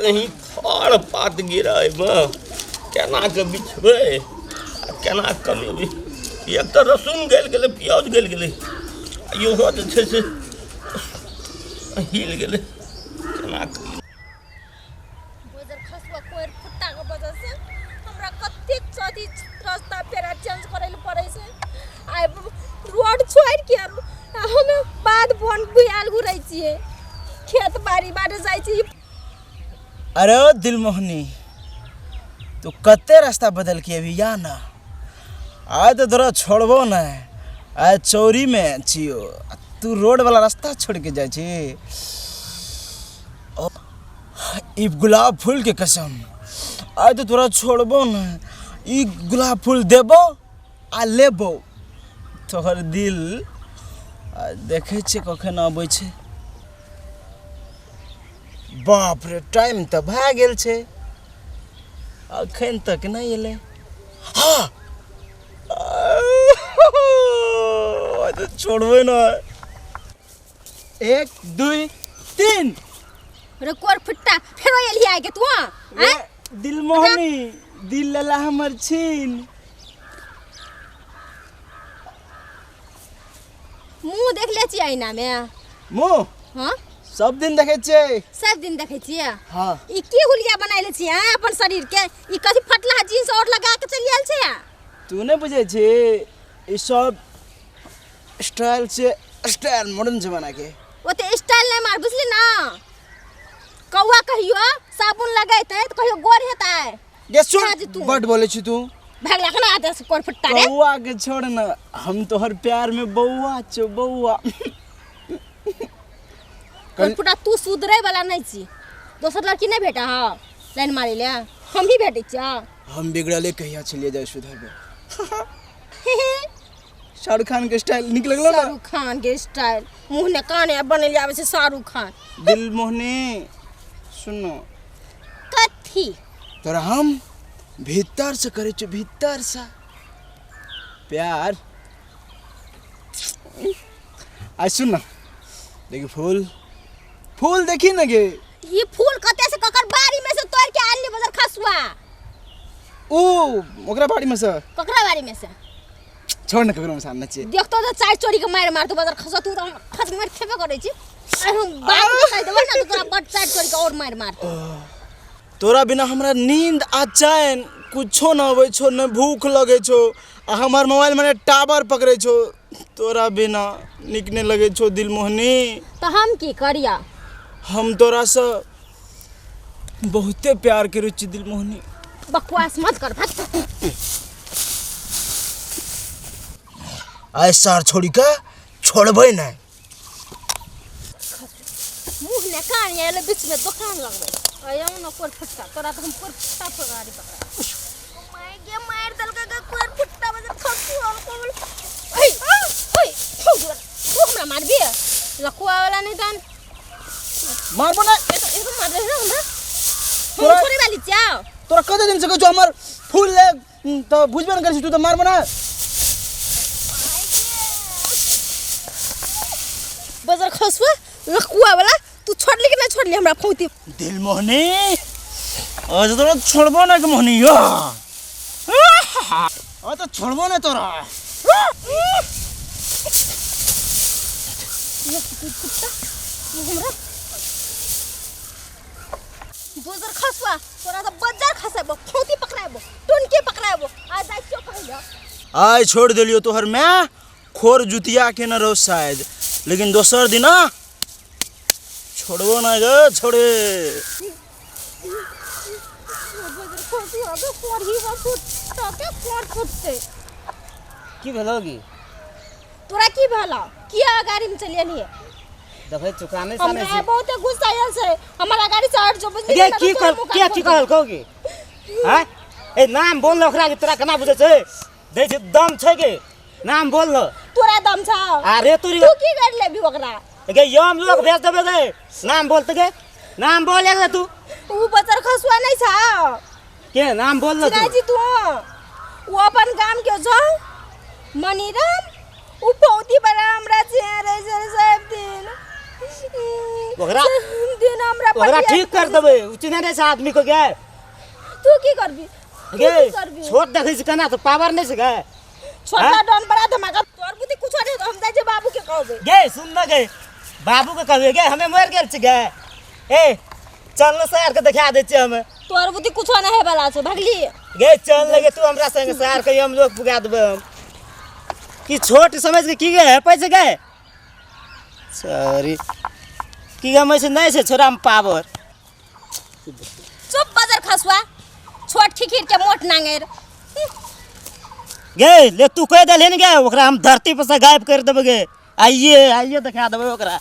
कहीं खर पात गिरै एहिमे केना कऽ बिछबै आ केना कमेबै। एक तऽ रसून गलि गेलै, प्याज गलि गेलै, आ इहो जे छै से हिल गेलै। केना कऽ बजर खसुआ कोरि फुट्टाके वजहसँ हमरा कतेक अथी रास्ता पेड़ा चेंज करै लए पड़ै छै। आइ रोड छोड़िके हमे बाध बन बुआल घुरै छियै, खेत बाड़ी बाटे जाइ छी। अरे ओ दिलमोहनी, तू कते रास्ता बदल के अभी या ना? आय तो तोरा छोड़बो ना, आय चोरी में छियो, आ तू रोड वाला रास्ता छोड़ के जाइ छी। ओ, ई गुलाब फूल के कसम, आय तो तोरा छोड़बो ना। ई गुलाब फूल देबो आ लेबो तोहर दिल। आ देखै छियै कखन अबै छै। बाप रे, टाइम तऽ भए गेल छै, अखन तक नहि एलै। हाँ, आइ तऽ छोड़बै ना। 1 2 3। रे कोर फुट्टा, फेरो एलियै आइ के तू? आँय दिलमोहनी, दिल लेला हमर छीन। मुँह देख ले छियै आईना में? मुँह? हाँ, सब दिन देखै छियै। सब दिन देखै छियै? हाँ। ई की हुलिया बनाइले छियै आँय अपन शरीर के? ई कथी फटला जींस और लगा के चलि आयल छै? तू नहि बुझै छी, ई सब स्टाइल छै, स्टाइल मॉडर्न जमाना के। ओते स्टाइल नहि मार, बुझली ना? कौआ कहियो साबुन लगेतै तऽ कहियो गोर हेतै? गे सुन, आज तू। बड बोलै छी तू। भागला केना आते से कोर फुट्टा रे? कौआ के छोड़ न, हम तोहर प्यार में बौआ छो, बौआ। कोर फुट्टा, तू सुधरे वाला नहीं छी। दोसर लड़की नहीं भेटा हा लाइन मारे ले, हम ही भेटै छियै। हम बिगड़ले कहिया छलिए जाय सुधरबे? शाहरुख खान के स्टाइल निक लगलो ना? शाहरुख खान के स्टाइल, मुँह ने काने बनल आबै छै शाहरुख खान। दिल मोहनी, सुनो। कथी? तोरा हम भीतर से करै छियो, भीतर से प्यार। आ सुन ना, देखी फूल, फूल देखी ना गे। ये फूल कते से ककर बाड़ी में से तोड़ के आनली बजर खसुआ? ऊ ओकरा बाड़ी में से। ककरा बाड़ी में से? छोड़ न, ककरो में से आनने छियै। देखतो तो चाय चोरी के मार मारतो बजर खसुआ। तू तो खस मार खेबे करै छी। आइ हम बाप के कहि देबै ना तो तोरा बड चाय चोरी के और मार मारतो। तोरा बिना हमरा नींद आ चैन कुछो न अबै छौ, न भूख लगै छौ, आ हमर मोबाइल में टावर पकड़ै छौ। तोरा बिना नीक नहि लगै छौ दिल मोहनी। तऽ हम की करिया? हम तोरा से बहुते प्यार करै छी दिल मोहनी। बकवास मत कर, भाग। आइ सार छोड़ी के छोड़बै नहि। मुँह ने कान आयल बीच में दुकान लगबै आयो न कोर फुट्टा। तोरा तऽ हम कोर फुट्टा पगारी पकड़ा माय गे, मार देलकै गे कोर फुट्टा बजर खसु और कोल। ओइ ओइ, तू हमरा मारबी लकुआ वाला नहीं दान। मारबो ना। ए तो मार रहे ना हमरा, हम छोड़े वाली चाव। तोरा कते दिन से कहै छौ हमर फूल ले, तऽ बुझबे नहि करै छी तू, तऽ मारबो ना। बजर खसुआ लकुआ वाला, तू छोड़ली कि नहीं छोड़ली हमरा फौती? दिल मोहनी, आज तोरा छोड़बो ना के मोहनी यो। आज तो छोड़बो ना तोरा। हमरा बजर खसुआ, तोरा तऽ बजर खसेबो, फौती पकड़ाबो, टोनके पकड़ाबो। आ जाइ छियो पहिले। आइ छोड़ देलियो तोहर माय खोर जुतिया के न रहो शायद, लेकिन दोसर दिना छोड़बो ना गे छोड़े। बजर खसुआ के कोढ़ी में फुटता के कोढ़ फुटते। की भेलो गी? तोरा की भेलो? किया गाड़ी में चलिए नहीं? देखै चुकाने साने हमरा छी। बहुत गुस्सा आयल छै, हमरा गाड़ी से हट जो, बुझली? गे ना की तोरा कहल मुँह के कान की खोल कहल कहू गे? हैं ए नाम बोल न ओकरा के, तोरा केना बुझै छै? दै छै दम छै गे, नाम बोल न। तोरा दम छ? अरे तोरी तू की कर लेबी ओकरा गे? यम लोग भेज देबे गे। नाम बोल त गे, नाम बोल गे तू। ऊ बचर खसुआ नहीं छ। के नाम बोल न तू। चिराजी तू ऊ अपन गाम के छ मनीराम, ऊ पौती पर हमरा छे रे छै सब दिन। ओकरा दिन हमरा ओकरा पटिया- ठीक कर देबै ओ चिन्है नहि छै आदमी के गे। तू की करबी तू गे की करबी छोट देखै छै केना तऽ पावर नहि छै गे। छोटा हाँ? डॉन बड़ा धमाका तोर बुद्धि कुछो नहीं हम जाइ छै बाबू के कहबै। गे सुन न गे, बाबू के कहबै गे हमे मरि गेल छी गे। ए चल न सर के देखा दै छियै हमे। तोर बुद्धि कुछो नहीं है वाला छौ भगली। गे चल लगे तू हमरा संगे सर के हम लोग पुगा देबै हम। की छोट समझ के की गे है पैसे गे? सॉरी की हम ऐसे नहीं छै छोरा हम पावर। चुप बजर खसुआ छोट खिखिर के मोट नांगेर। गे ले तू कह देलही ने गे ओकरा हम धरती पर से गायब कर देबै गे। आइए आइए देखा देबै ओकरा।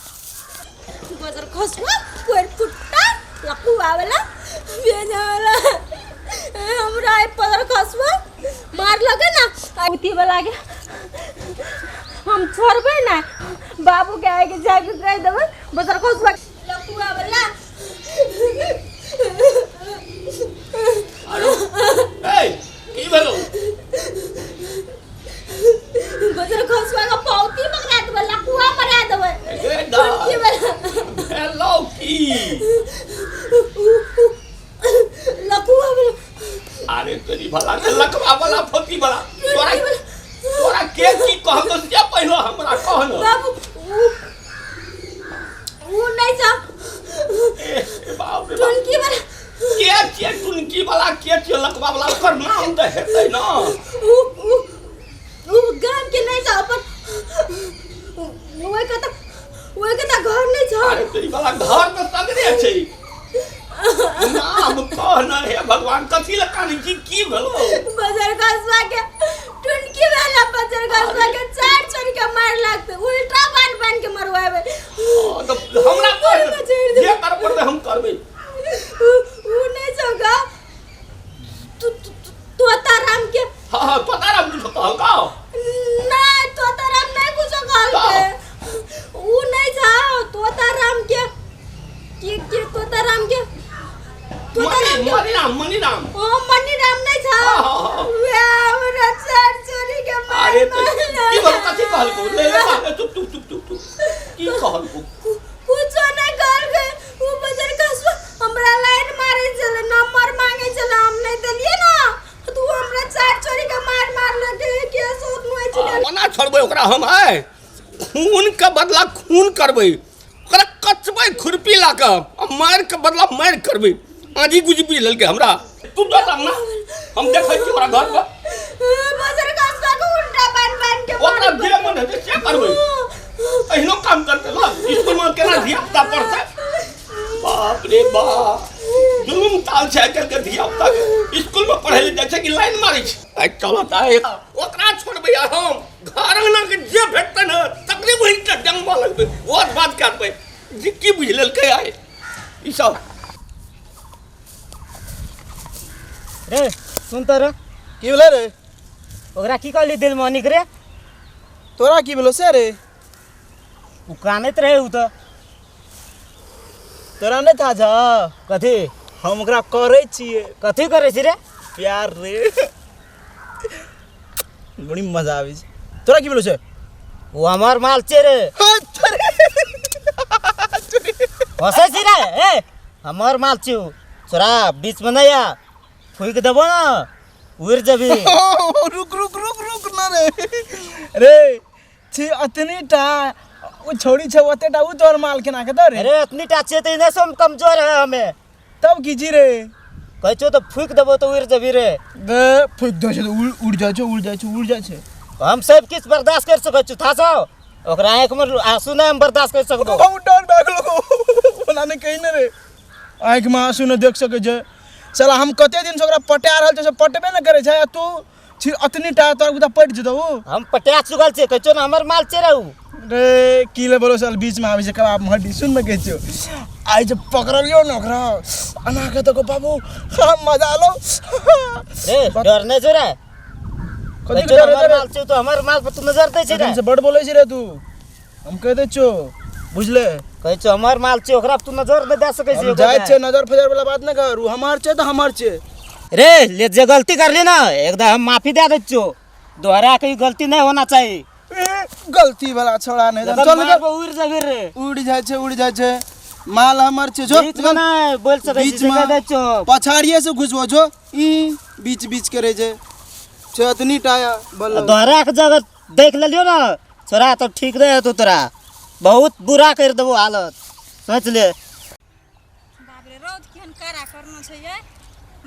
बजर खसुआ कोर फुट्टा लकुआ वाला बेजा वाला हमरा आई पदर खसुआ मार लगे ना उती वाला के हम छोड़बै ना बाबू के आगे जाके कह देबै बजर खसुआ लकुआ वाला। ए की भेलौ? बजर खसुआ के पौती पकड़ा देबै लकुआ मरा देबै। गे दा। की वाला भेलौ की? लकुआ वाला। अरे तेरी भला के लकवा वाला फोती वाला तोरा तोरा के की कहतो से पहले हमरा कह न। बाबू उ नहीं जा ए बाप रे बाप। टुनकी वाला के छियै टुनकी वाला के छियै लकवा वाला ओकर नाम तऽ हेतै न। उ उ उ गाम के नहीं जा अपन ओइ के तऽ ओइ के तऽ घर नहीं छ। अरे तेरी भला घर तऽ सगरे छै। नाम कह न हे भगवान कथी लए कानै छी की भेलौ? बजर खसुआ के टुनकी वाला बजर खसुआ के चार छोड़ के मार लागते उल्टा बान बान के मरवाबे। हँ, तऽ हमरा कह न, जे कर पड़तै हम करबै। उ नहीं छौ तोताराम के। हाँ हाँ तोताराम कुछो कहलकौ? नहीं तोताराम नहीं कुछो कहलकै। उ नहीं छौ तोताराम के के तोताराम के तोताराम के मणिराम मणिराम। ओ मणिराम नहीं छौ। हाँ, हाँ, हाँ। वे हमरा चार चोरी के मार अरे तो मारलक। की भेलौ कथी कहलकौ? ले ले ले चुप चुप चुप चुप चुप की कहलकौ? कुछो नहीं कहलकै। उ बजर खसुआ हमरा लाइन मारे छलै नंबर मांगे छलै हम नहीं देलियै ना तो उ हमरा चार चोरी के मार मारलक के सोत मुए छलै। ओना छोड़बै ओकरा हम आइ खून के बदला खून करबै ओकरा कचबै खुरपी ला के आ मारि के बदला मारि करबै। आजी गुजी बुझि लेलकै हमरा। तू दऽ तब ना हम देखै छियै ओकरा घर पर। बजर खसुआ के उल्टा बान बान के ओकरा मारबै। जे मन हेतै से करबै। एहनो काम करतै ल स्कूल में केना धिया पुता पढ़तै? बाप रे बाप जुलुम ताल छै आइ काल्हि के धिया पुता के। स्कूल में पढ़ै लए जाइ छै कि लाइन मारै छै? आइ चलत आइ ओकरा छोड़बै आ हम घर अंगना के जे भेटतै ने तकरे बहिन के डंगबा लगबै ओर बात कए देबै जे की बुझि लेलकै आइ ई सब। रे सुन तऽ रे। की भेलै रे? ओकरा की कहली दिलमोहनी के रे? तोरा की भेलौ से रे? उ कानैत रहे उ तऽ। तोरा नहीं था जा? कथी? हम ओकरा करै छियै। कथी करै छी रे? प्यार रे बड़ी मजा आबै छै। तोरा की भेलौ से? उ हमर माल छै रे। हँसै छी रे? ए हमर माल छै उ। तोरा बीच में नहीं आ फूक देबो ना उड़ जबी। रुक रुक रुक रुक ना रे रे छी अतनी टा ओ छोड़ी छै ओते टा उ तोहर माल केना के दे रे? अरे अतनी टा छै तऽ इने से हम कमजोर है हमें। तब की जी रे? कहै छौ तऽ फूक देबो तऽ उड़ जबी रे। बे फूक दै छै तऽ उड़ जाइ छै उड़ जाइ छै उड़ जाइ छै। हम सब किछु बर्दाश्त कर सकै छी था छौ ओकरा आँखि में आंसू नहीं हम बर्दाश्त कर सकबो। बहुत डर भए गेलो ओना नहि कही ने रे आँखि में आंसू नहि देख सकै छै। साला हम कते दिन से ओकरा पटा रहल छै से पटबे नहि करै छै आ तू छी अतनी टा तोरा बुझा पटि जेतौ उ। हम पटा चुकल छियै कहै छौ ने हमर माल छै रे उ। रे की ले बोलो साल बीच में आबै छै कबाब में हड्डी सुन ने कहै छियौ आइ जे पकड़लियौ ने ओकरा एना के तो बाबू हाँ, मजा आलो। रे डर नहि छौ रे? कथी कहै छौ डर हमर हेतै रे? माल छै तो हमर माल पर तू नजर दै छै रे। से बड़ बोलै छी रे तू हम कहि दै छियौ बुझले। कहै छौ हमर माल छै ओकरा पर तू नजर नहि दए सकै छी। हम जाइ छियै नजर फजर वाला बात नहि कर उ हमर छै तऽ हमर छै। रे ले जे गलती करली ना एकदम हम माफी दे दै छियौ दोहरा के ई गलती नहीं होना चाहिए। ए, गलती वाला छोड़ा नहीं जखन चल मारबो उड़ जबी रे। उड़ जाइ छै उड़ जाइ छै। माल हमर छै जो बीच में नहीं बोल सकै छी बीच से में कह दै छौ पछाड़िए से घुसबो जो ई बीच बीच करे जे छै अतनी टाया बल्ल तोहरा के जगह देख लेलियो ना छोरा तो ठीक रहे तो तोरा बहुत बुरा कर देबो हालत सोच ले बाप रे रौद केहन कड़ा करना छै ये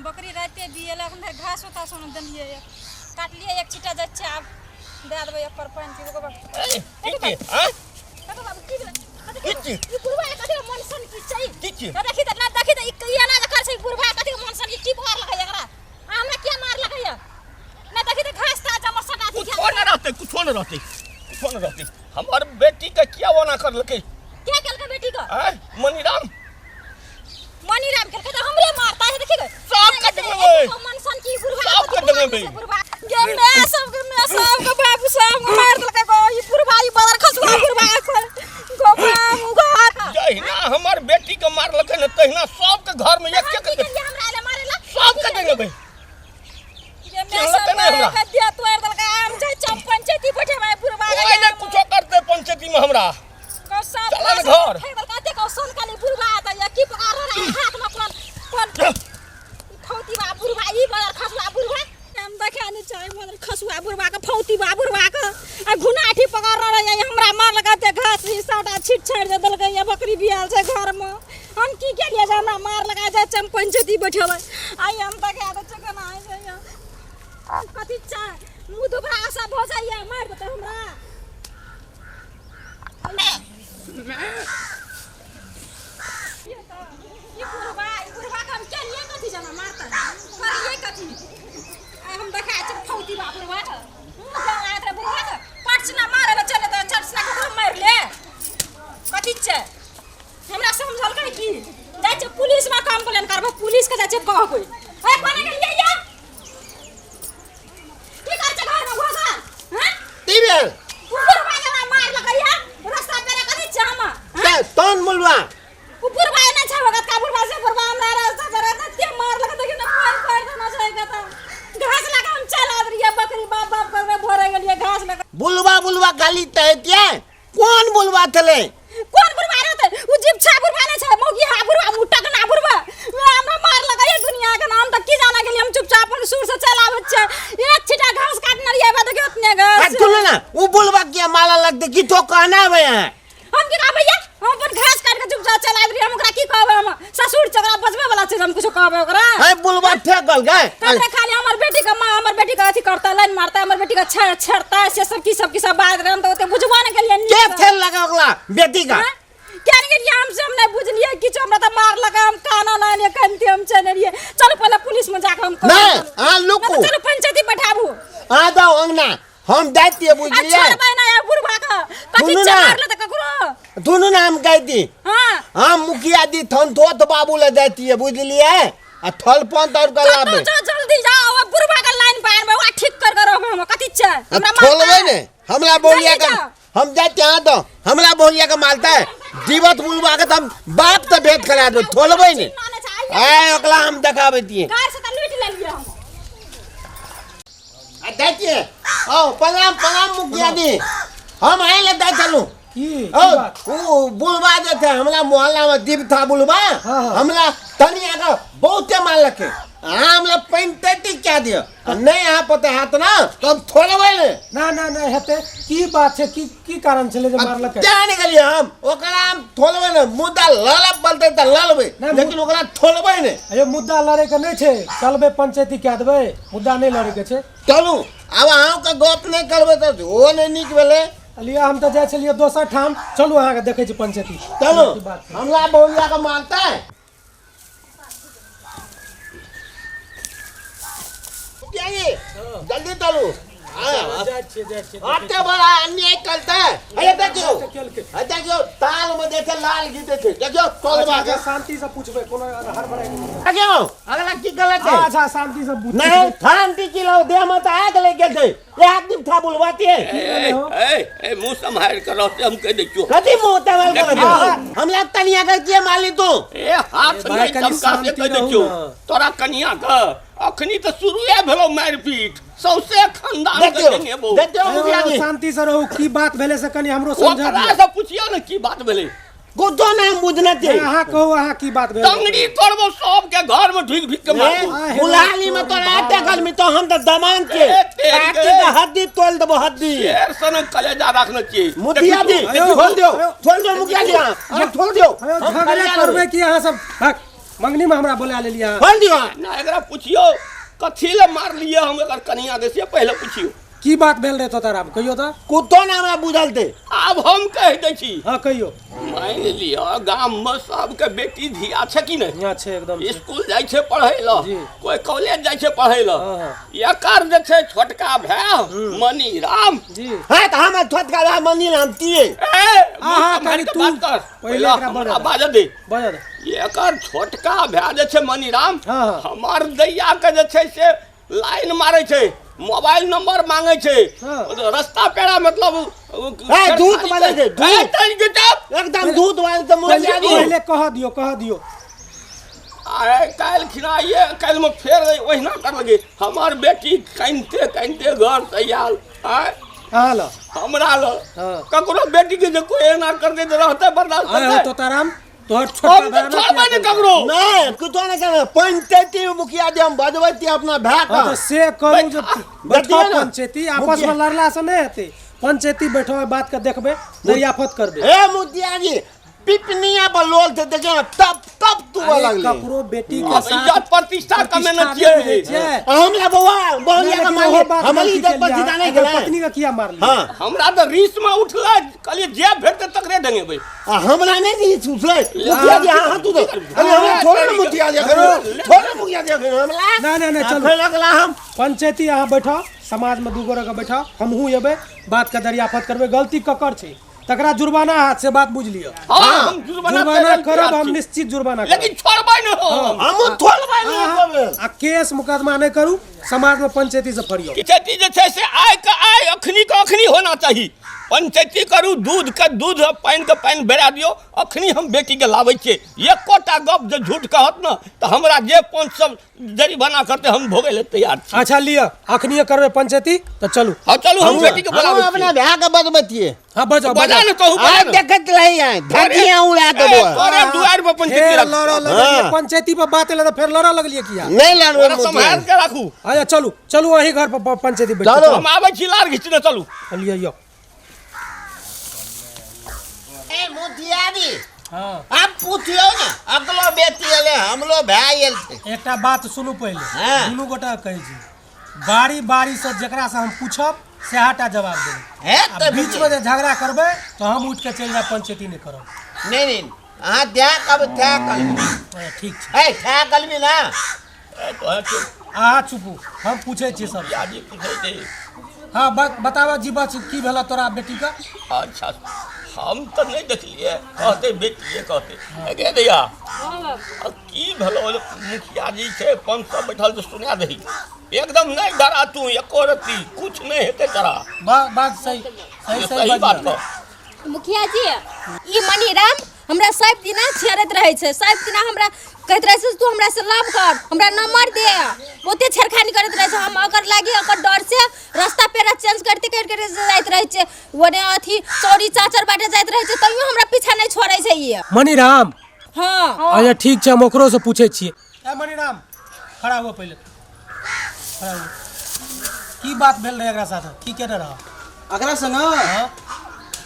बकरी राते बियेलक हम घास तास ने देलियै ये काटलियै एक छिटा जाइ छै आब दए देबै एकर पानि पीबो के ए, की छी आँय? बाबू बाबू की भेलै? की छी ई बुढ़वा के कथी मन सन की छै की छी तो देखी तऽ ना देखी तऽ ई एना जे कर छै बुढ़वा कथी मन सन की की मार लगैया एकरा आ हमरा किया मार लगैया ना देखी तऽ घास तास हमर सटा अथी कुछो न रहतै कुछो न रहतै कुछो न रहतै हमर बेटी के किया ओना करलकै क्या केलकै बेटी के आँय मनीराम मनीराम केलकै तऽ हमरे मारता है देखी सब के देबै। मन सन की बुढ़वा सब के देबै। बुढ़वा गे मैं सब के मैं सब के बाबू सब के मार देलकै गो ई बुढ़वा ई बदर खसुआ बुढ़वा को गो बाबू घर जहिना हमर बेटी के मारलकै ने तहिना सबके घर में एक एक की हमरा आले मारेला सबके देबै गे मैं चिल्लतै सब नहि हमरा। के दिया तोड़ देलकै हम जाइ चम पंचायती बैठेबै बुढ़वा कोई नहि कुछो करतै पंचायती में हमरा को सब चला ने घर। हे बड़का ते को सोन काली बुढ़वा आता या की पकड़ रहा है हाथ में कोन कोन फौती बा बुढ़वा ई बदर खसुआ बुढ़वा हम देखे नहीं चाहे बदर खसुआ बुढ़वा के फौती बा बुढ़वा के आ घुनाठी पकड़ रहा है हमरा मार लगाते घास ई सबटा छीट छाड़ दे देलकै या बकरी बियाल छै घर में हम की केलिए जे हमरा मार लगा जाय छै हम पंचायती बैठेबै आइ हम देखे दे छै केना होइ छै कथी चाह मुँह दुबरा आशा भऽ जाइए मारि देतै हमरा ई बुढ़वा ई बुढ़वा के हम केलिए कथी जना मारतै करिए कथी आइ हम देखा छै फौती बा बुढ़वा के मुँह के आइत रहे बुढ़वा के पटसना मारे ले चले तऽ चटसना ककरो मारि ले कथी छै हमरा समझलकै की जाइ छै पुलिसमे कंप्लेन करबै पुलिसके जाइ छै कहबै ए कोना गेलियै ये की कर छै घरमे घुसल हँ की भेल बुढ़वा जना मार लगैया रास्ता पेरा कथी छै हम ते तोन बुलवा उ बुढ़वा एना छै भगत का बुढ़वा से बुढ़वा हमरा रास्ता पर रहता ते मार लगा देखि ना पैर पैर देना छै कत घास लगा हम चल आब रहिए बकरी बाप बाप करबे भोरे गेलिए घास लगा बुलवा बुलवा गाली ते दिया कोन बुलवा थले कोन बुढ़वा रहते उ जीप छा बुढ़वा नै छै मौगी हा बुढ़वा मुटक ना बुढ़वा हमरा मार लगाइए दुनिया के नाम त की जाना गेलिए हम चुपचाप अपन सुर से चल आबत छै एक छिटा घास काटने रहिए बा देखियो उतने आ घास सुनो ना उ बुलवा के माला लगते की तो कहना है हम की कहबै ये हम अपन घास काट के चुपचाप चल आबि रहिए हम ओकरा की कहबै हम ससुर छै ओकरा बजबै वाला छै जे हम कुछो कहबै ओकरा है बुलवा फेकल गए कतरे खाली हमर बेटी के माँ हमर बेटी के अथी करता लाइन मारता हमर बेटी के छेड़ छेड़ता से सब की सब की सब बात रहे हम तो ओते बुझबो नहि केलियै के नीकसँ। खेल लगा ओकरा बेटी का हाँ? क्या नहीं गेलियै हम सब नहि बुझलियै किछु हमरा तऽ मार लगा हम काना लाइन कनते हम चले रहियै चलू पहिले पुलिस में जाके हम कहबै। नहीं अहाँ लुकू नहि तऽ चलू पंचायती बैठाबू अहाँ जाओ अंगना हम जाइत छियै आ बुझलियै छोड़बै ना यार बुढ़बा के कथी सुनू ना। मारले तऽ ककरो दुनू नाम कहि दी हाँ हम मुखिया दी थनथोत बाबू लए जाइ छियै बुझलियै आ थलपन तर के लाबे कतौ जाओ जल्दी जाओ अब बुढ़बा के लाइन पार में वा ठीक कर कर रहबै हम कथी छै आ हमरा थोलबै मारतै। ने हमरा बोलिया जल्दी के जाओ। हम जाइ छियै अहाँ दो हमरा बोलिया के मालतै जीवत बुलबा के तऽ हम बाप तऽ भेंट करा देबै थोलबै ने माने छै, आइए। आय ओकरा हम देखाबै छियै गाय से तऽ लूटि लेलियै हम आ जाइ छियै औ प्रणाम प्रणाम मुखिया जी हम आइ लए जाइ छलहुँ की की औ बात उ बुलबा जे छै हमरा मोहल्ला में दीप था बुलबा हाँ, हाँ। हमरा तनी आके बहुते मारलकै अहाँ हमरा पानि तैती कए दिअ आ नहि अहाँ पता हैत ना तऽ हम थोड़बै ने ना ना ना हेतै की बात छै की की कारण छलै जे मारलकै तें नहि गेलियै हम ओकरा हम थोड़बै ने मुद्दा लड़ऽ पड़तै तऽ लड़बै नहि, लेकिन ओकरा थोड़बै ने अयो मुद्दा लड़ैके नहि छै चलबै पंचायती कए देबै मुद्दा नहि लड़ैके छै चलू आब अहाँके गप नहि करबै तऽ ओहो नहि नीक भेलै लिअ हम तऽ जाइ छलियै दोसर ठाम चलू अहाँके देखै छी पंचायती चलू की बात छै। हमरा बहुरिया के मारतै जल्दी चलू जाइ छियै जाइ छियै आते बड़ा अन्याय करते अरे देखियो केलकै। अरे देखियो ताल में देखे लाल घी देखे देखियो तोलबा के अच्छा, शांति से पूछबै कोनो हड़बड़ाइ के नहि। देखियो अगला की गलत है अच्छा शांति से पूछ नहीं शांति की लो देह में तो आग लग गेल छै एक दिन था बुलवाती है ए ए ए मुँह सम्हारि कऽ रहते हम कहि दै छियौ कथी मुंह तमल कर हमरा तनिया के किए मारली तू ए हाथ भाई, नहि कनि चमका से शांति कहि दै रहू छियौ ना। तोरा कनिया के अखनी तऽ शुरुए भेलौ मारि पीट सौंसे खानदान के देखियो देने बौ देखियो मुखिया जी शांति से रहू की बात भेलै से कनि हमरो समझा ओकरा दिअ से पुछियौ ने की बात भेलै कुछो नहीं हम बुझने थे। अहाँ कहू, अहाँ की बात भेल? टंगड़ी तोड़बो सबके, घर में ढुक ढुक के मारबो। बुलाली में तोरा एते गर्मी तो हम तो दमान के ए, तेरी काटी के। के हड्डी तोड़ देबो, हड्डी। शेर सन कलेजा रखने छियै। मुखिया जी, अयो, छोड़ दियो, अयो। छोड़ दियो मुखिया जी, अहाँ छोड़ दियो। अयो, हम झगड़ा कल्याण करबै कि अहाँ सब? भाग, मंगनी में हमरा बोला लेलियै अहाँ। छोड़ दियो। ना, एकरा पुछियो कथी ले मारलियै हम एकर कनिया के, से पहिले पुछियो। की बात भेल रहे तोताराम, कहियो तऽ। कुत्तो ना हमरा बुझल थे। आब हम कहि दै छी। हाँ, कहियो। मानि लिअ गाममे सबके बेटी धिया छै कि नहि? यहाँ छै, एकदम छै। स्कूल जाइ छै पढ़ै लए, जी। कोइ कॉलेज जाइ छै पढ़ै लए। हाँ, हाँ। एकर जे छै छोटका भाय मनीराम। जी। हाँ, तो हम छोटका भाय मनी राम तिए। ए, हाँ, मुँह सम्हारि कनि के तू बात कर। पहिले पहिले एकरा हमरा बजऽ दे। बाजऽ दे। बजऽ दे। एकर छोटका भाय जे छै मनीराम, हाँ, हाँ। हमर दैया के जे छै से लाइन मारै छै, मोबाइल नंबर मांगे छै। हाँ। रस्ता पेड़ा मतलब ए, दूध मांगे छै, दूध। ए, तनी के चुप। एकदम दूध वाले तो मुखिया जी। पहिले कह दियो, कह दियो। आए काल्हि खिना ये काल्हि में फेर ओहिना कर लगे। हमर बेटी कानिते कानिते घर से आयल। आए अहाँ ल हमरा ल। हाँ। ककरो बेटी के जे कोई एना कर दे तऽ रहतै बर्दाश्त आए हो करतै? तोताराम, तोहर छोटका हम भाय तऽ छोड़बै ने ककरो। नहीं, कुछो नहीं करना। पंचायती में मुखिया जी हम बजबै छियै अपना भाय हाँ, के। तऽ से करू जे बैठो देखियौ ने। पंचायती, आपस में मुखिया। लड़ला से नहीं हेतै। पंचायती बैठो, बात के देखबै, दरियाफत करबै। ए मुखिया जी, पिपनिया पर लोल थे, देखियौ ने, तब तब तू अरे, लगले। ककरो बेटी के अब साथ इज्जत प्रतिष्ठा कमेने प्रतिष्ठा छियै। नहि बुझै छियै। हमरा बौआ बहुरिया के लेकिन मारलियै, ओहो बात हमर गलती इज्जत केलियै। प्रतिष्ठा नहीं एकर गेलै। पत्नी के किया मारलियै? हाँ। हमरा तऽ रीस में उठलै, कहलियै जे भेटतै तकरे डंगेबै। आ हमरा नहीं रीस उठलै। मुखिया जी, हाँ, हाँ, तू तो। अरे, हमरा छोड़ो ना मुखिया जी, अखन। छोड़ो ना मुखिया जी, अखन हमरा। ना, ना, ना, चलू। अखन अगला हम। पंचायती अहाँ बैठाउ, समाज में दू गोरे के बैठाउ, हमहूँ एबै, बात के दरियाफत करबै। गलती ककर छै तकरा जुर्माना हाथ से, बात बुझ लिअ। हाँ, हम जुर्माना जुर्माना करै लए करब तैयार हम, छी। निश्चित जुर्माना करब। लेकिन छोड़बै ने हम। हमहूँ छोड़बै ने हम। आ केस मुकदमा नहि करू, समाज में पंचायती से फरियाउ। पंचायती जे छै से आइ के आइ, अखनी के अखनी होना चाही। पंचायती करू, दूध के दूध आ पानि के पानि बेरा दियौ। अखनी हम बेटी के लाबै छियै। एकोटा गप जे झूठ कहत ने तऽ हमरा जे पंच सब जरिमाना करतै हम भोगै लए तैयार छी। अच्छा लिअ, अखनिये करबै पंचायती तऽ चलू। हाँ, चलू, हम बेटी के बोलाबै हम अपना छियै। भाय के बजबै छियै। हाँ, बजाउ, बजा बजाउ। ने, कहू, बजा आइ ने। देखैत रही आइ, धकिया उड़ा देबो। ए, तोरे दुआरि पर पंचायती फेर राखू। लड़ऽ लगलियै। हाँ। पंचायती पर बात एलै तऽ फेर लड़ऽ लगलियै किया? नहीं लड़बै तोरा मुखिया। सम्हारि के राखू। अच्छा चलू, चलू, अही घर पर पंचायती बैठ। चलू। हम आबै छी लार घिचने, चलू। लिअ यौ। ए मुखिया जी, हाँ। आप पूछियो ने, अगलो बेटी एलै, हमरो भाय एल छै। एकटा बात सुनू पहिले। हाँ। दुनू गोटा के कहै छी, बारी बारी से जेकरा से हम पूछब सएह टा जवाब देबै। हे आ तऽ बीच में जे झगड़ा करबै तऽ हम उठि के चलि जायब, पंचायती नहि करब। नहीं नहीं, अहाँ दए कब थै कलमी। अच्छा, ठीक छै। हे थै कलमी ना। ए, तोहे चुप। अहाँ चुपू, हम पूछै छियै सब। मुखिया जी पूछै छै। हाँ, बताबऽ जी, बस की भेल तोरा बेटी के? अच्छा, हम तऽ नहि देखलियै, कहतै बेटिए कहतै। गे दैया, आ की भेलो? मुखिया जी छै, पंच सब बैठल छै, सुना दही। एकदम नहि डरा तू एको रत्ती, कुछ नहि हेतै तोरा। बात सही, सही, सही। सही बात बाजियौ। कह। मुखिया जी, ई मनीराम हमरा सब दिना छेड़ैत रहै छै। सब दिना हमरा कहैत रहै छै, तू हमरा से लव कर, हमरा नंबर दे। बहुते छेड़खानी करैत रहै छै। हम ओकर लागी, ओकर डर से रास्ता पेड़ा चेंज करते करते करते जाइत रहै छै। ओने अथी चौरी चाचर बाटे जाइत रहै छै, तैयो हमरा पीछा नहि छोड़ै छै ई। मनीराम? हाँ। अच्छा ठीक छै, हम ओकरो से पूछै छियै। ए मनीराम, खड़ा हुआ पहिले, खड़ा हुआ। की बात भेल रहै एकरा साथ? की केने रह? एकरा संग? हाँ।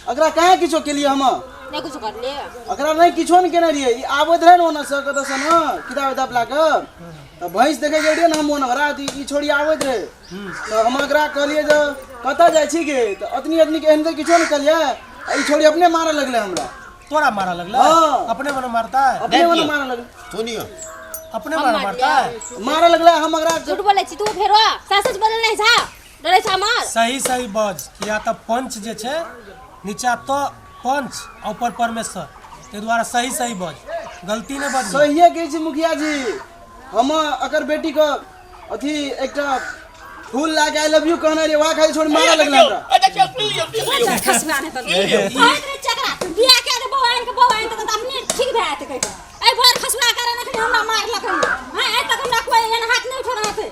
एकरा कहाँ किछो केलियै हम? नहि कुछ करले? एकरा नहि किछो नहि केने रहियै। ई आबैत रहै ने ओने से कतऽ से ने किताब उताब लए कऽ, तऽ भैंस देखै गेल रहियै ने हम ओने ओकरा, तऽ ई छोड़ी आबैत रहै, तऽ हम एकरा कहलियै जे कतऽ जाइ छी गे, तऽ अतनी अतनी के एहन तऽ किछो नहि कहलियै आ ई छोड़ी अपने मारऽ लगलै हमरा। तोरा मारऽ लगलै? हाँ। अपने मने मारता है? अपने मने मारऽ लगलै। सुनियो, अपने मने मारता है? मारऽ लगलै हम एकरा। झूठ बोलै छी तू फेरो? सास सच बोलै नहि छा, डरै छा हमर? सही सही बज, किया तऽ पंच जे छै नीचा तऽ पंच आ ऊपर परमेश्वर, ताहि दुआरे सही सही बज, गलती नहि बज। सहिए कहै छी मुखिया जी, हम एकर बेटीके अथी एकटा फूल लए के I love you कहने रहियै, वएह खाली छोड़ मारऽ लगलै हमरा। ए, देखियौ, सुनि लियौ, सुनि लियौ। खसुआ नहि तऽ कहैत रहै चकरा बियाह कए दे बौआइन के, बौआइन तऽ अपने ठीक भए जेतै कहि कऽ। एहि भर खसुआ कारण एखन हमरा मारलक हन। हाँ, आइ तक हमरा कोइ एहन हाथ नहि उठेने हेतै।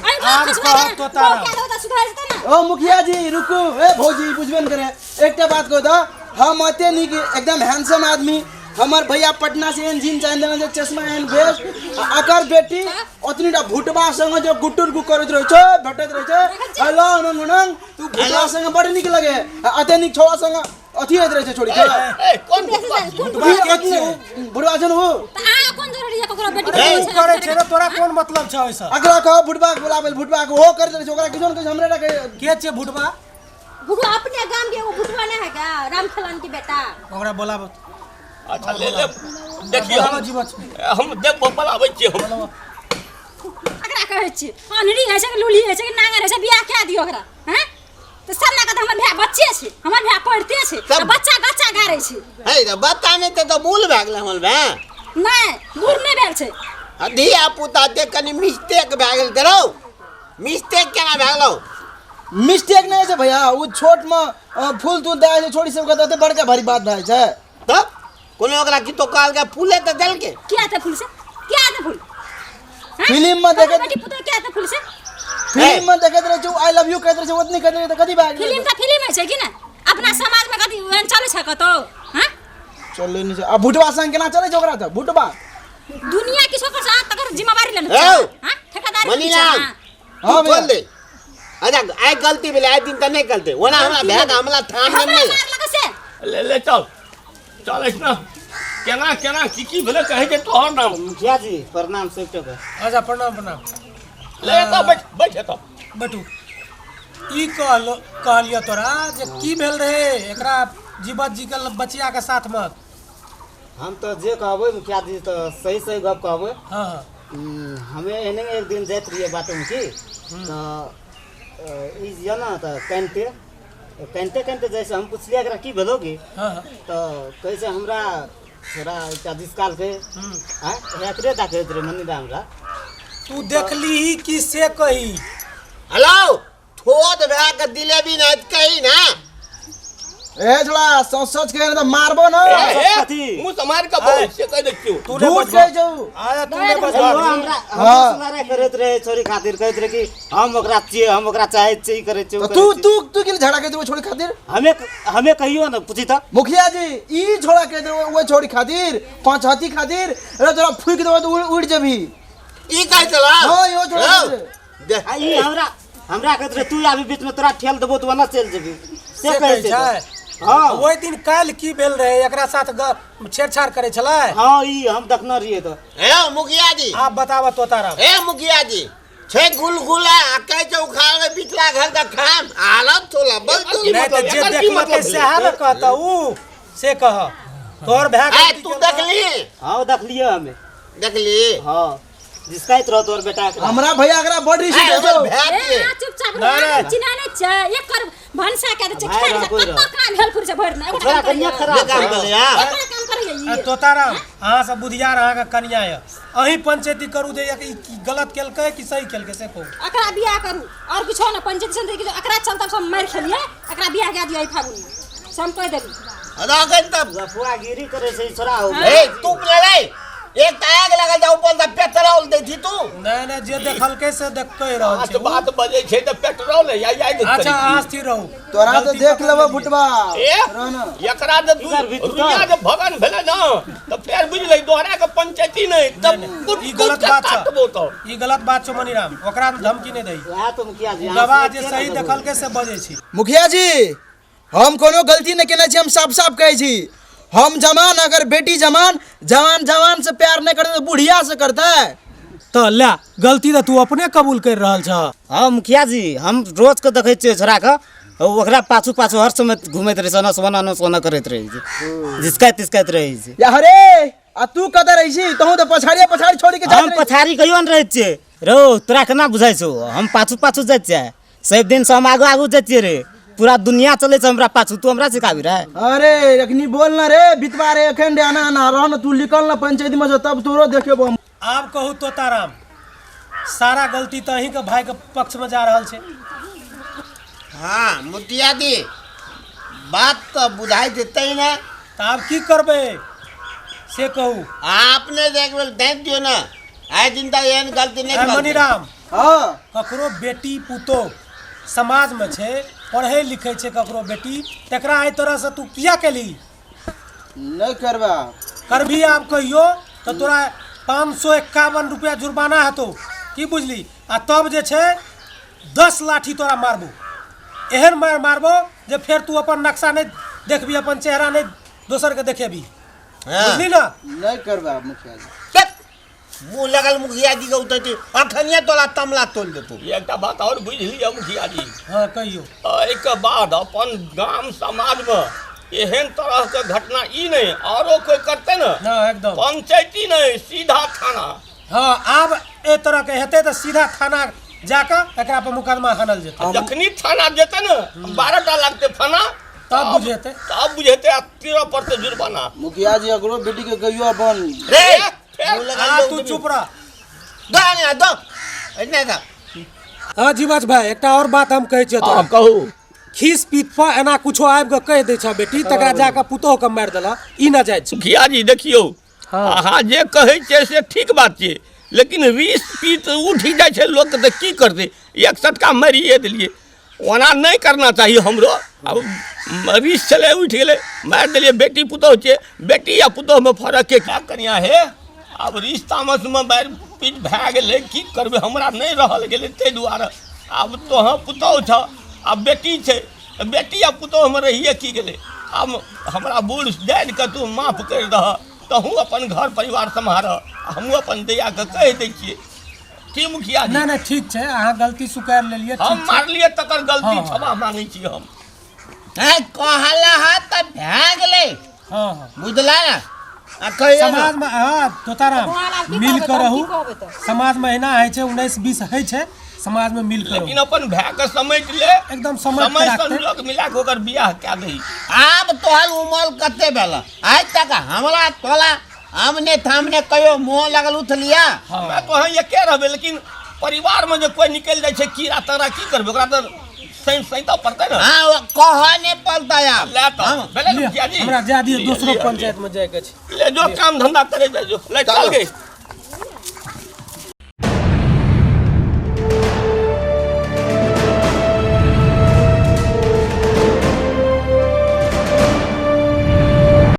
एहि भर आब खसुआ कहब कारण तो तारा। बौआ कए देबै तऽ सुधरि जेतै ने। ओ मुखिया जी रुकू। ए भौजी, बुझबे ने करे, एकटा बात कहू तऽ हम एते नीक एकदम हैंडसम आदमी, हमर भैया पटना से एहन जीन्स आनि देने छै, चश्मा एहन भेस, आ अकर बेटी ओतनी टा भुटबा संग जो गुटुर गु करैत रहै छै, भेटैत रहै छै। हेलो नंग नंग तू भुटबा संग बड़ नीक लगे आ अते नीक छोड़ा संग अथी होइत रहै छै छोड़ी के। ए, कोन भुटबा? भुटबा के अथी भुटबा छै ने ओ। तऽ अहाँ कोन जरूरी है ककरो बेटी तू पुतोह करै छै ने, तोरा कोन मतलब छै ओहिसँ? अकरा कह भुटबा के बुलाबै, भुटबा के ओहो करैत रहै छै, ओकरा किछो ने किछो हमरे टा के। के छै भुटबा? भुटवा अपने गाम के एगो भुटवा नहीं है क्या, राम खेलन के बेटा? ओकरा बोलाब। अच्छा ले ले, देखियो। बोलाब जीवछ। हम देख बोलाबै छियै हम। एकरा कहै छी अनरी होइ छै कि लूली होइ छै कि नांगर होइ छै, बियाह कए दियौ ओकरा। हैं तऽ सब ना कहत हमर भाय बच्चे छै, हमर भाय पढ़ते छै, आ बच्चा गच्चा गारै छै। हे तऽ बच्चा नहि तऽ बूढ़ भए गेलै हमर भाय। नहि, बूढ़ नहि भेल छै। आ धिया पुता देख कनि मिस्टेक भए गेल रौ। मिस्टेक केना भए गेलौ? मिस्टेक नहि छै भैया, ओ छोट में फूल तूल दए छै छोड़ी सबके तऽ बड़का भारी बात भए जाइ छै। तब कोनो ओकरा कितो कहलकै फूले तऽ देलकै। किया तऽ फूल से, किया तऽ फूल? हाँ? फिल्म में देखैत बेटी पुतोह किया तऽ फूल से? फिल्म में देखैत रहै छै I love you कहैत रहै छै, ओतनी कहैत रहै छै तऽ कथी भए गेलै? फिल्म तऽ फिल्म होइ छै कि ने? अपना समाज में कथी एहन चलै छै कतौ? हाँ? चलै नहि छै। आ भुटबा संग केना चलै छै ओकरा तऽ भुटबा? दुनिया किछो कर छै, तकर जिम्मेवारी लेने हौ। हाँ? ठेकेदारी छै, मनीलाल। हाँ? हाँ तू भैया। बोल दे। अच्छा आइ गलती भेलै, आइ दिन तऽ नहि गलती ओना हमरा भए के हमला थान हमरा नहि। मारलक से। ले ले चल चल, ऐसना केना केना की की भेलै कहै छै तोहर नाम? मुखिया जी प्रणाम सब टके। अच्छा प्रणाम प्रणाम। ले एतऽ बैठ बैठ एतऽ। बैठू। ई कहल कहलियौ तोरा जे की भेल रहे एकरा जीवत जी के बचिया के साथ में? हम तऽ जे कहबै मुखिया जी तऽ सही सही गप कहबै। हाँ हाँ। हमे एहने एक दिन जाइत रहियै बाटमे की तऽ ई जे ने तऽ कानिते कानिते कानिते जाइ छै। हम पुछलियै एकरा की भेलौ की? हाँ हाँ। तऽ कहै छै हमरा छोरा एकटा जिसकालकै। आँय एकरे देखैत रहै मनीदा हमरा। तू देखली की से कही? हेलो ठोत भए के दिलेबी नहि तऽ कही ना। ए छोड़ा सच सच कहे तऽ मारबो न। ए, कथी? मुँह समार के बोल से कह दै छियौ। तू नहि झूठ बजबह। कहै छौ। आया तू नहि हेलो, बजबह। हमरा हाँ। हमरा लड़ाइ करैत रहे छोरी खातिर, कहैत रहे कि हम ओकरा छियै, हम ओकरा चाहै छियै, ई करै छियै, ओ तऽ करै तू छियै। तू तू के झगड़ा करैत छोड़ी खातिर? हमे हमे कहियो न पूछी तऽ। मुखिया जी ई छोड़ा कह दे वो छोड़ी खातिर पांच हाथी खातिर, अरे तोरा फूक देबो तऽ उड़ उड़ जेबही। ई कहै छला? हाँ, इहो छोड़ा हौ, कहै छलै। देख। आ ई हमरा हमरा कहैत रहे तू आबी बीच में तोरा ठेल देबो तू ओना चलि जेबही से से कहै कहै छै। छै? हाँ। ओहि दिन काल्हि की भेल रहे एकरा साथ छेड़छाड़ करै छलै? हाँ ई हम देखने रहियै तऽ। हे मुखिया जी। आप बताबऽ तोताराम। हे मुखिया जी छै गुलगुला आ कहै छै उखाड़ के पिछला घर का खाम हालत थोला बल तू। नहि तऽ जे एकर की देखलकै मतलब भेलै? सएह ने कहतऽ उ, से कह तोहर भाय ए गलती तू केलकौ? देखली? हाँ देखलियै हमे। देखली? हाँ जिसकाइत रहो तोहर बेटा के। हमरा भैया एकरा बड़ रिस ए, छै। हमर भाय ए, के। अहाँ चुपचाप नहि, रहू, नहि। चिन्है नहि छै। एकर भनसा कए दै छै, भाय खाइ छै, रह, कोइ कतऽ रह। काम हेल्प छै भरि दिन, एगोटा छोड़ा काम कनिया करैए। खराब नहि काम छै। करैए। एकर काम करैए ई। ए, तोताराम अहाँ सब बुधियार, अहाँके कनिया यऽ, अहीं पंचायती करू जे ई की गलत केलकै कि सही केलकै से कहू। एकरा बियाह करू और किछो ने पंचायती संचायती किछो, एकरा चलते सब मारि खेलियै, एकरा बियाह कए दियौ एहि फागुन मे, से हम कहि देली। अरे तब लफुआगिरी करै छै ई छोड़ा। ए तू लड़ाई एक तऽ आग लागल जा ऊपर से पेट्रोल दै छी तू। नहि नहि, जे देखलकै से देख कहि रहल बात छै। बात बजै छै तऽ पेट्रोल या या अच्छा अहाँ स्थिर रहू। तोरा तऽ गलती देख पकड़ लेबो लेलियै। भुटबा। ए रह न। एकरा जे की करबही तू रुइया तऽ? जे भगन भेलै ने तऽ फेर बुझलै दोहरा के पंचायती नहि तब नहि, कुट ई कुट गलत के बात छै। काटबो तऽ। ई गलत बात छौ मनीराम, ओकरा धमकी नहि दही। वएह तऽ मुखिया जी, ओ अहाँ गवाह से जे के सही ने देबो? देखलकै से बजै छी। मुखिया जी हम कोनो गलती नहि केने छी, हम साफ साफ कहै छी। हम जवान अगर बेटी जवान जवान जवान से प्यार नहि करतै तऽ बुढ़िया से करतै। तऽ ले गलती तऽ तू अपने कबूल करि रहल छह। हाँ मुखिया जी हम रोज के देखै छियै छोड़ा के, ओकरा पाछू पाछू हर समय घूमैत रहै छै, ओना सोना ओना सोना करैत रहै छै, जिसकाइत तिसकाइत रहै छै। या हरे आ तू कतऽ रहै छी? तहूँ तऽ पछाड़िए पछाड़ी छोड़ि के जाइत हम रहै छी। पछाड़ी कहियो नहि रहै छियै रौ, तोरा केना बुझाइ छौ? हम पाछू पाछू जाइ छियै, सब दिन से हम आगू आगू जाइ छियै रे, पूरा दुनिया चलै छै हमरा पाछू, तू हमरा सिखाबी रे? अरे एखनी बोल ना रे बितवा रे, एखन रे आना आना रह न तू, निकल ना पंचायत में से तब तोरो देखेबो हम। आब कहू तोताराम, सारा गलती तऽ अहीँके भाइके पक्षमे जा रहल छै। हाँ मुखिया जी बात तऽ बुझाइ छै तै ने। तऽ आब की करबै से कहू। अहाँ अपने जे एक बेर दाँति दियौ ने, आइ दिन तक एहन गलती नहि ए, करतै। मनीराम। हाँ। ककरो बेटी पुतोह समाजमे छै, पढ़ै लिखै छै ककरो बेटी, तकरा एहि तरहसँ तू किया केलही? नहि करबा। करबी आब कहियो तऽ तोरा 551 रुपया जुर्माना हेतौ की बुझली आ तब जे छै 10 लाठी तोरा मारबो एहन मारि मारबो जे फेर तू अपन नक्शा नहि देखबी अपन चेहरा नहि दोसर के देखेबी बुझली ना नहीं करबा मुखिया जी देख, मुँह लगल मुखिया जी के उतरती अखनिया तोला तमला तोल देतौ एकटा बात आओर बुझि लिअ मुखिया जी हाँ कहियो एहिके बाद अपन गाम समाजमे एहन तरहके घटना ई नहि आरो कोइ करतै ने ना एकदम पंचायती नहि सीधा थाना हाँ आब एहि तरह के हेतै तऽ सीधा थाना जाकऽ एकरा पर मुकदमा हनल जेतै जखनी थाना जेतै ने 12 टा लागतै थाना तब बुझेतै। तब बुझेतै आ तेरह पड़तै जुर्माना मुखिया जी अकरो बेटी के कहियो अपन रे फेर मुँह लगल आ दो तू उतरी। चुप रह दो ने दो एने दो हाँ जीवछ भाई एकटा और बात हम कहै छियौ तोरा हँ कहू खीस पीत पर एना कुछो आबि कऽ कहि दै छह बेटी तकरा जाकऽ पुतोह के मारि देलक ई ना जाइ छै मुखिया जी देखियौ हाँ। अहाँ जे कहै छियै से ठीक बात छै लेकिन रीस पीत उठि जाइ छै लोकके तऽ की करतै एक सटका मारिए देलियै ओना नहि करना चाही हमरो आब रीस छलै उठि गेलै मारि देलियै बेटी पुतोह छै बेटी आ पुतोहमे फरक के क्या कनिया हे आब रीस तामसमे मारि पीट भए गेलै की करबै हमरा नहि रहल गेलै ताहि दुआरे आब तोहँ पुतोह छह आब बेटी छै बेटी आ पुतोहमे रहिए की गेलै आब हमरा बूढ़ जानिकऽ तू माफ करि दह तहूँ अपन घर परिवार सम्हारह हमहूँ अपन दैयाके कहि दै छियै की मुखिया जी नहि नहि ठीक छै अहाँ गलती स्वीकार लेलियै हम ठीक छै मारलियै तकर गलती हँ। क्षमा मांगै छी हम हैं कहला हा त भए गेलै हँ हँ बुझला ना आ कहियो ना। समाजमे हँ तोताराम भगवान आब की मिल कहबै कऽ तऽ हम रहू की कहबै तऽ? समाजमे एहिना होइ छै 19 20 होइ छै समाजमे मिल कऽ लेकिन रहू अपन भाय के समझ ले एकदम समझ के समय राखतै। संजोग मिला के ओकर बियाह कए दही आब तोहर उमर कते भेल आइ तक हमरा तोला आमने थामने कहियो मुँह लगल उठलिया हमरा तो अहाँ एके रहबै लेकिन परिवार में जे कोई निकलि जाइ छै कीड़ा तोरा की करबै ओकरा तऽ सैं सैंतऽ पड़तै ने हाँ वो कह नहीं पड़ता यार ले तऽ भेलै ने लिअ, मुखिया जी हमरा जाय दिअ लिअ, दोसरो लिअ, पंचायतमे जायके छै ले जो काम धंधा करे जाइ जो ले चल गई